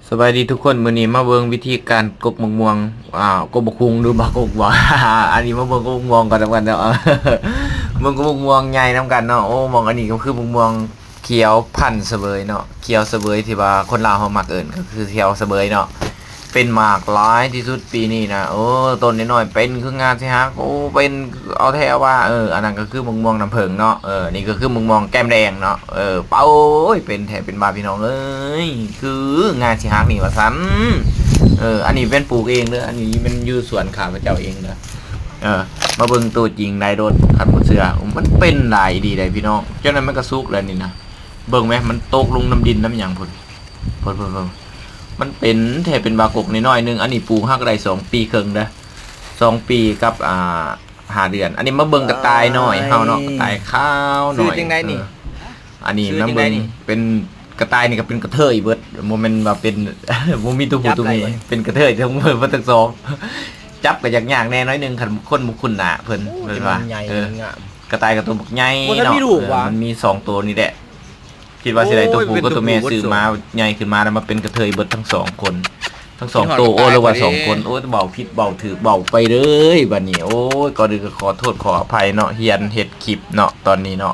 ສະບາຍດີທຸກຄົນ, ມື້ນີ້ມາເບິ່ງວິທີການກົກໝາກມ່ວງ ອ່າ ກົກບັກຫຸ່ງ ຫຼືວ່າກົກບັກມ່ວງ ອັນນີ້ມາເບິ່ງກົກບັກມ່ວງກ່ອນນຳກັນເນາະ ເບິ່ງກົກບັກມ່ວງໃຫຍ່ນຳກັນເນາະ. ໂອ້ ໝ່ອງອັນນີ້ກໍຄືບັກມ່ວງຂຽວພັນສະເຫວີຍເນາະ, ຂຽວສະເຫວີຍທີ່ວ່າຄົນລາວເຮົາມັກເອີ້ນກໍຄືຂຽວສະເຫວີຍເນາະ, ເປັນໝາກຫຼາຍທີ່ສຸດປີນີ້ນະ. ໂອ້ ຕົ້ນນ້ອຍໆ ເປັນຄືງ່າຊິຫັກ, ໂອ້ ເປັນ ເອົາແທ້ວ່າ ເອີ ອັນນັ້ນກໍຄືໝາກມ່ວງນ້ຳເຜິ້ງເນາະ, ເອີ ນີ້ກໍຄືໝາກມ່ວງແກ້ມແດງເນາະ. ເອີ ປາ ໂອ້ຍ ເປັນແທ້ເປັນວ່າ ພີ່ນ້ອງເອີຍ, ຄືງ່າຊິຫັກນີ້ວ່າຊັ້ນ. ເອີ ອັນນີ້ແມ່ນປູກເອງເດີ, ອັນນີ້ແມ່ນຢູ່ສວນຂ້າພະເຈົ້າເອງເດີ. ເອີ ມາເບິ່ງໂຕຈິງໄດ້ໂລດ, ຄັນບໍ່ເຊື່ອ ມັນເປັນຫຼາຍອີ່ຫຼີໃດ໋ພີ່ນ້ອງ. ຈັ່ງໃດມັນກໍສຸກແລ້ວນີ້ນະ, ເບິ່ງແມ ມັນຕົກລົງນຳດິນນຳຫຍັງພຸ້ນ ເບິ່ງໆໆ ມັນເປັນແທ້ເປັນວ່າກົກນ້ອຍໆໜຶ່ງ. ອັນນີ້ປູກຫາກໄດ້ສອງປີເຄິ່ງເດີ, ສອງປີກັບ ອ່າ ຫ້າເດືອນ. ອັນນີ້ມາເບິ່ງກະຕ່າຍນ້ອຍເຮົາເນາະ, ກະຕ່າຍຂາວນ້ອຍ. ຊື່ຈັ່ງໃດນີ້? ເອີ ອັນນີ້ມາເບິ່ງ ເປັນກະຕ່າຍນີ້ກໍເປັນກະເທີຍເບິດ, ບໍ່ແມ່ນວ່າເປັນ ບໍ່ມີຕົວຜູ້ຕົວແມ່, ເປັນກະເທີຍທັງໝົດທັງສອງ. ຈັບກໍຢາກຍາກແດ່ໜ້ອຍໜຶ່ງ ຄັນຄົນບໍ່ຄຸ້ນໜ້າເພິ່ນ. ເພິ່ນວ່າ ເອີ ກະຕ່າຍກໍຕົວບັກໃຫຍ່ເນາະ, ມັນມີສອງໂຕນີ້ແຫຼະ. ຄິດວ່າຊິໄດ້ຕົວຜູ້ກັບຕົວແມ່ ຊື້ມາໃຫຍ່ຂຶ້ນມາແລ້ວມາເປັນກະເທີຍເບິດທັງສອງຄົນ ທັງສອງໂຕ. ໂອ້ ຫຼືວ່າສອງຄົນ, ໂອ້ ເວົ້າຜິດເວົ້າຖືກເວົ້າໄປເລີຍບັດນີ້. ໂອ້ຍ ກ່ອນອື່ນກໍຂໍໂທດຂໍອະໄພເນາະ, ຮຽນເຮັດຄລິບເນາະຕອນນີ້ເນາະ.